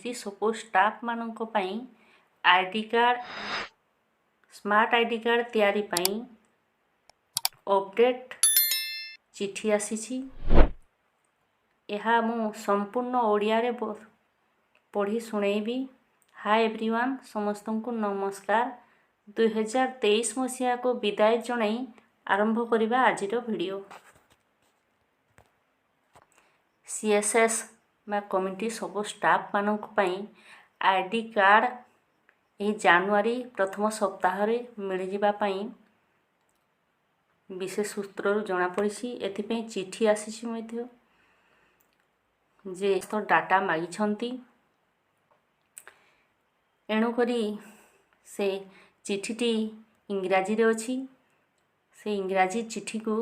Community support ଷ୍ଟାଫ୍ମାନଙ୍କ ପାଇଁ ID card, smart ID card ତିଆରି ପାଇଁ ଅପଡ଼େଟ୍ ଚିଠି ଆସିଛି। ଏହା ମୁଁ ସମ୍ପୂର୍ଣ୍ଣ ଓଡ଼ିଆରେ ପଢ଼ି ଶୁଣେଇବି। ହାଏ ଏଭ୍ରିୱାନ୍, ସମସ୍ତଙ୍କୁ ନମସ୍କାର। 2023 ମସିହାକୁ ବିଦାୟ ଜଣାଇ ଆରମ୍ଭ କରିବା ଆଜିର ଭିଡ଼ିଓ। ସିଏସ୍ଏସ୍ ବା କମ୍ୟୁନିଟି ସପୋର୍ଟ ଷ୍ଟାଫ୍ମାନଙ୍କ ପାଇଁ I D card ଏହି ଜାନୁଆରୀ ପ୍ରଥମ ସପ୍ତାହରେ ମିଳିଯିବା ପାଇଁ ବିଶେଷ ସୂତ୍ରରୁ ଜଣାପଡ଼ିଛି। ଏଥିପାଇଁ ଚିଠି ଆସିଛି ମଧ୍ୟ ଯେ ଡାଟା ମାଗିଛନ୍ତି। ଏଣୁକରି ସେ ଚିଠିଟି ଇଂରାଜୀରେ ଅଛି। ସେ ଇଂରାଜୀ ଚିଠିକୁ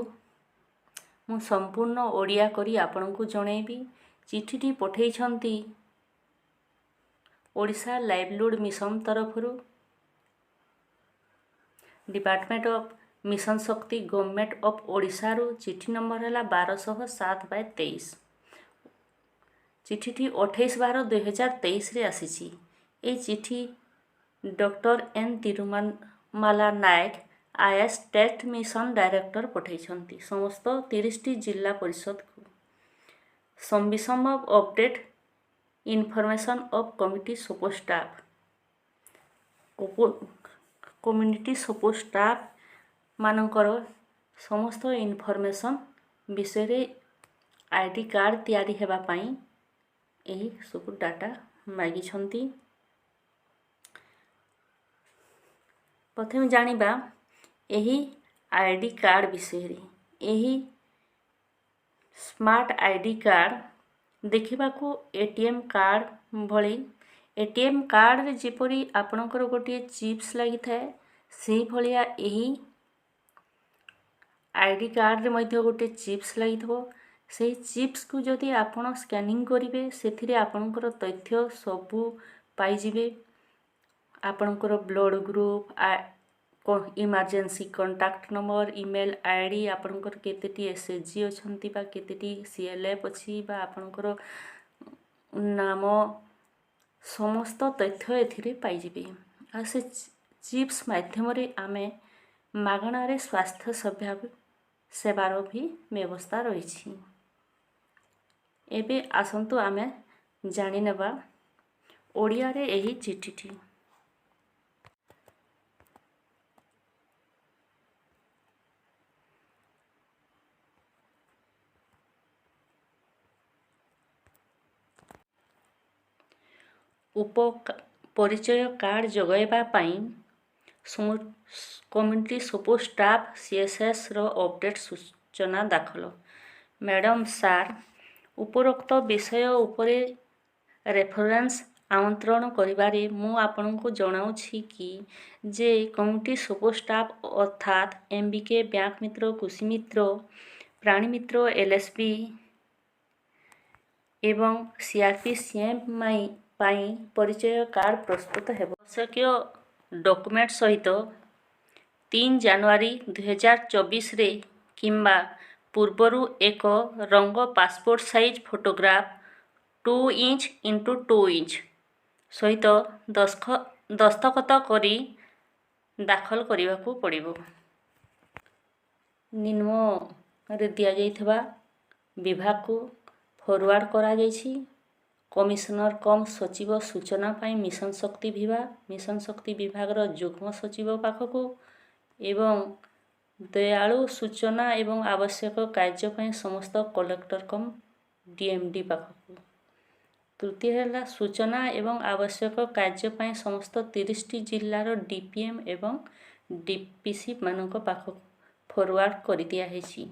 ମୁଁ ସମ୍ପୂର୍ଣ୍ଣ ଓଡ଼ିଆ କରି ଆପଣଙ୍କୁ ଜଣାଇବି। ଚିଠିଟି ପଠାଇଛନ୍ତି ଓଡ଼ିଶା ଲାଇଭଲିହୁଡ଼ ମିଶନ ତରଫରୁ, department of mission Shakti, government of ଓଡ଼ିଶାରୁ। ଚିଠି ନମ୍ବର ହେଲା 1207/23। ଚିଠିଟି 28/12/2023ରେ ଆସିଛି। ଏହି ଚିଠି doctor N Tirumala Nayak, IAS, state mission director ପଠାଇଛନ୍ତି ସମସ୍ତ 30ଟି ଜିଲ୍ଲା ପରିଷଦକୁ। Submission of update information of community support staff, community support staff ମାନଙ୍କର ସମସ୍ତ ଇନଫର୍ମେସନ୍ ବିଷୟରେ I D card ତିଆରି ହେବା ପାଇଁ ଏହି ସବୁ ଡାଟା ମାଗିଛନ୍ତି। ପ୍ରଥମେ ଜାଣିବା ଏହି I D card ବିଷୟରେ। ଏହି ସ୍ମାର୍ଟ I D card ଦେଖିବାକୁ ଏ ଟି ଏମ୍ କାର୍ଡ଼ ଭଳି। ଏ ଟି ଏମ୍ କାର୍ଡ଼ରେ ଯେପରି ଆପଣଙ୍କର ଗୋଟିଏ ଚିପ୍ସ ଲାଗିଥାଏ, ସେହିଭଳିଆ ଏହି I D କାର୍ଡ଼ରେ ମଧ୍ୟ ଗୋଟିଏ ଚିପ୍ସ ଲାଗିଥିବ। ସେହି ଚିପ୍ସକୁ ଯଦି ଆପଣ ସ୍କାନିଂ କରିବେ, ସେଥିରେ ଆପଣଙ୍କର ତଥ୍ୟ ସବୁ ପାଇଯିବେ। ଆପଣଙ୍କର blood group, emergency contact number, email ID, ଆପଣଙ୍କର କେତେଟି ଏସ୍ଏଚଜି ଅଛନ୍ତି ବା କେତେଟି ସିଏଲ୍ଏଫ୍ ଅଛି ବା ଆପଣଙ୍କର ନାମ, ସମସ୍ତ ତଥ୍ୟ ଏଥିରେ ପାଇଯିବେ। ଆଉ ସେ ଚିପ୍ସ ମାଧ୍ୟମରେ ଆମେ ମାଗଣାରେ ସ୍ୱାସ୍ଥ୍ୟ ସେବାର ବି ବ୍ୟବସ୍ଥା ରହିଛି। ଏବେ ଆସନ୍ତୁ ଆମେ ଜାଣିନେବା ଓଡ଼ିଆରେ ଏହି ଚିଠିଟି। ଉପ ପରିଚୟ କାର୍ଡ଼ ଯୋଗାଇବା ପାଇଁ କମ୍ୟୁନିଟି ସପୋର୍ଟ ଷ୍ଟାଫ୍ ସିଏସ୍ଏସ୍ର ଅପଡ଼େଟ୍ ସୂଚନା ଦାଖଲ। ମ୍ୟାଡ଼ାମ୍, ସାର୍, ଉପରୋକ୍ତ ବିଷୟ ଉପରେ ରେଫରେନ୍ସ ଆମନ୍ତ୍ରଣ କରିବାରେ ମୁଁ ଆପଣଙ୍କୁ ଜଣାଉଛି କି ଯେ କମ୍ୟୁନିଟି ସପୋର୍ଟ ଷ୍ଟାଫ୍ ଅର୍ଥାତ୍ ଏମ୍ବିକେ, ବ୍ୟାଙ୍କ ମିତ୍ର, କୃଷି ମିତ୍ର, ପ୍ରାଣୀ ମିତ୍ର, ଏଲ୍ଏସ୍ବି ଏବଂ ସିଆର୍ପି ସିଏମ୍ ପାଇଁ ପରିଚୟ କାର୍ଡ଼ ପ୍ରସ୍ତୁତ ହେବ। ଆବଶ୍ୟକୀୟ ଡକୁମେଣ୍ଟ ସହିତ 3 ଜାନୁଆରୀ 2024ରେ କିମ୍ବା ପୂର୍ବରୁ ଏକ ରଙ୍ଗ passport size photograph 2 inch into 2 inch ସହିତ ଦସ୍ତଖତ କରି ଦାଖଲ କରିବାକୁ ପଡ଼ିବ ନିମ୍ନରେ ଦିଆଯାଇଥିବା ବିଭାଗକୁ ଫରୱାର୍ଡ଼ କରାଯାଇଛି: କମିଶନର କମ୍ ସଚିବ, ସୂଚନା ପାଇଁ ମିଶନ ଶକ୍ତି ବିଭାଗ, ମିଶନ ଶକ୍ତି ବିଭାଗର ଯୁଗ୍ମ ସଚିବ ପାଖକୁ ଏବଂ ଦୟାଳୁ ସୂଚନା ଏବଂ ଆବଶ୍ୟକ କାର୍ଯ୍ୟ ପାଇଁ ସମସ୍ତ କଲେକ୍ଟର କମ୍ ଡିଏମ୍ଡି ପାଖକୁ। ତୃତୀୟ ହେଲା ସୂଚନା ଏବଂ ଆବଶ୍ୟକ କାର୍ଯ୍ୟ ପାଇଁ ସମସ୍ତ 30ଟି ଜିଲ୍ଲାର ଡିପିଏମ୍ ଏବଂ ଡିପିସି ମାନଙ୍କ ପାଖକୁ ଫରୱାର୍ଡ଼ କରିଦିଆହେଇଛି।